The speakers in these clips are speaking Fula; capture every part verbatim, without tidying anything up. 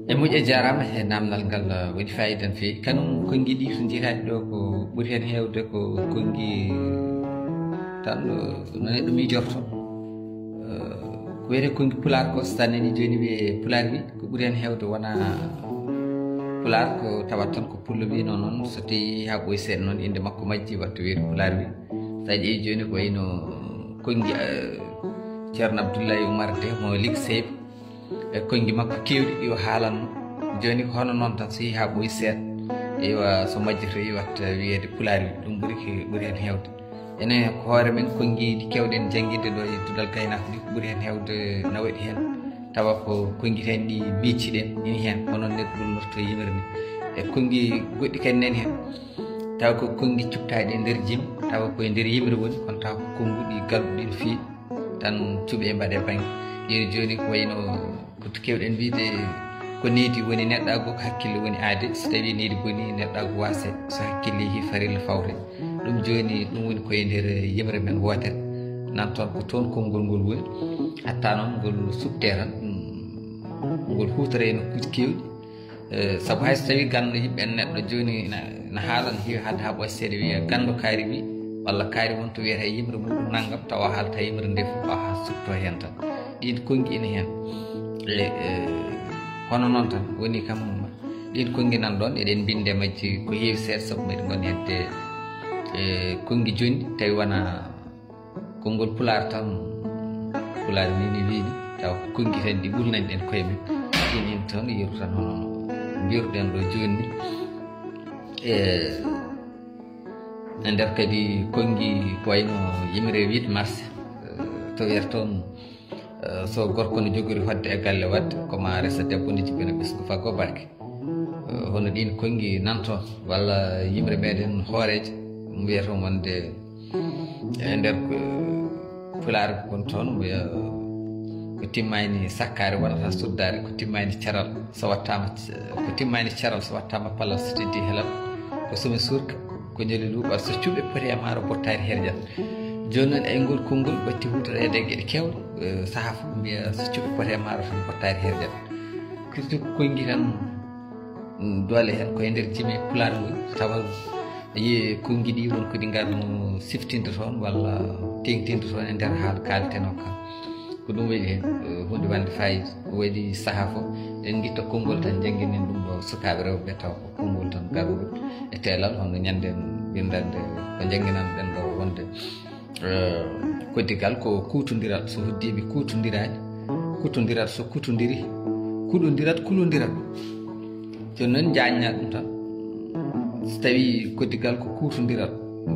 E moƴƴi, a jaaraama e naamnal ngal, uh, waɗi faayiida no feewi. Kanum konngi ɗi to njiyetaaɗi ɗo ko ɓuri heen heewde ko konngi tan, uh, no neɗɗo miijorto. Uh, ko wiyetee konngi pulaar ko, so tawi a nanii jooni wiyee pulaar wi, ko ɓuri heen heewde wona pulaar, ko tawat tan ko pullo wiyno noon, so tawii haa ɓooyi seeɗa noon innde makko majji, waɗta wiyde pulaar wi. So a ƴeewi jooni ko wayno konngi, uh, Ceerno Abdullahi Umar Deh mo Ligue six, e konngi makko keewɗi ɗi o haalanno. Jooni ko hono noon tan, so yehii haa ɓooyi seeɗa, eywa, so majjoto, waɗta wiyeede pulaar wi, ɗum ɓuri ki, ɓuri heen heewde. Enen ko hoore men, konngiiji keewɗi en jannginde ɗo e duɗal gaynaako ɗi, ko ɓuri heen heewde na waɗi heen. Tawa ko konngi tan ɗi miijji-ɗen, ina heen, hono neɗɗo ɓulnorto yimre ni. E konngi goɗɗi kadi nani heen. Tawa ko konngi cuɓtaaɗi e nder jime, tawa ko e nder yimre woni, kono tawa ko konnguɗi galɗuɗi no feewi. Tan cuɓee mbaɗee bannge. Yeru jooni ko wayno ko keewɗen wiyde ko needi woni neɗɗaagu, ko hakkille woni aade. So tawii needi bonii, neɗɗaagu waase, so hakkille yehii, farilla fawte. Ɗum jooni, ɗum woni ko e nder yimre men wootere. Nan toon ko toon konngol ngol woni, hatta noon ngol suɓtee tan, mm, ngol huutoree nokkuuji keewɗi. Eh, sabu hay so tawii ganndo yimɓe en neɗɗo jooni na, na haalan heewi haalde haa ɓooya seeɗa wiya ganndo kaari wi, walla kaari won to wiyata e yimre muɗum nanngam, tawa haalta yimre nde fof, haa suɓtoo heen tan. Ɗiin konngi ina heen. E, e, hono noon tan woni kam, ɗiin konngi nan ɗoon, eɗen mbinndi e majji ko heewi seeɗa, sabu meɗen ngoni hedde, e, konngi jooni, tawi wona konngol pulaar tan, pulaar ni, ni wiini, tawa ko konngi tan ɗi ɓulnani ɗen koye men. Ɗin, ɗin tan yeru tan hono mbiruɗen ɗo jooni ni. E, e nder kadi konngi ko wayno yimre huit mars, eh, to wiyata toon, eh, so gorko no jogori hoɗde e galle waɗde, ko ma resa debbo ne jippina ɓesngu faggo barke. Eh, hono ɗin konngi nan toon, walla yimre meɗen hooreeje, mbiyata wonde e nder, eh, pulaar kon toon, mbiya, ko timmaani sakkaare wonata suddaare, ko timmaani caral so wattaama, ko timmaani caral so wattaama palal, so teddi helal, ko some suurka, ko ñoli luuɓal, so cuɓe poti e maaro, bottaari herƴat. Jooni noon, e ngol konngol ɓatti huutoreede e geɗe keewɗe, eh, sahaa fof mbiya, so cuɓe poti e maaro tan, bottaari herƴat. Surtout ko konngi tan, mm, doole heen ko e nder jime pulaar ngol, tawa yi konngi ɗi won ko ɗi ngarno siftinde toon walla teeŋtinde toon e nder haala kaalten o kam. Ko ɗum waɗi heen, eh, huunde wonde faayiida. Waɗi sahaa fof, en ngitta konngol tan, njannginen ɗum ɗo sukaaɓe rewɓe, tawa ko konngol tan garngol e teelal, hono ñande en winndannde ko njannginan ɗen ɗo wonde, eh, koddigal ko kuutondiral. So hoddiiɓe kuutondiraani, kuutondiral, so kuutondiri, kuɗondirat, kulondirat. Jooni noon, njaajna ɗum tan. So tawii koddigal ko kuutondiral,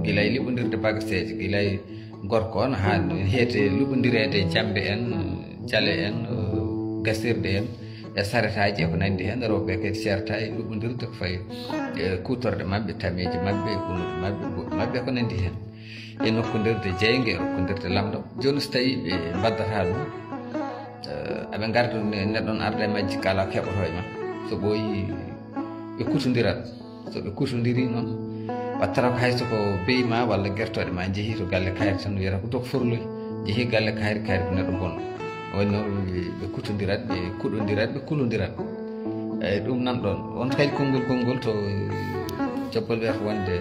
gila e liɓondirde bagaseeje, gila e gorko on, haa heete luɓondireede e jambe en, jale en, eh, gasirɗe en, e saretaaji e ko nanndi heen, rewɓe kadi ceerta e luɓondirde ko fayi e kuutorɗe maɓɓe, tameeje maɓɓe, e kunuuɗe maɓɓe, buuɗe maɓɓe, e ko nanndi heen. E nokkondirde jeynge, e nokkondirde lamɗam. Jooni so tawii ɓe mbaddata ɗum, eh, aɓe ngarda ne-, neɗɗo on arda e majji, kala ko heɓoto e ma. So ɓooyi, ɓe kuutondirat. So ɓe kuutondirii noon, wattata ko hay so ko beyi ma walla gertooɗe ma njehii to galle kaari tan, wiyata ko to ko forloyi, njehii galle kaari, kaari ko neɗɗo bonɗo. Woni noon ɓe, ɓe kuutondirat, ɓe kuɗondirat, ɓe kulondirat. Eyi, ɗum nan ɗoon. Won kadi konngol, konngol to, eh, joppol wiyata wonde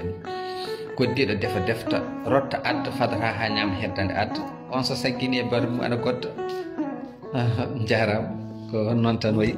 koddiiɗo defa defta, rotta adda, fadata haa ñaama heddande adda. On so saggini e barmum ana godda. Aha, njaaraama. Ko on noon tan wayi.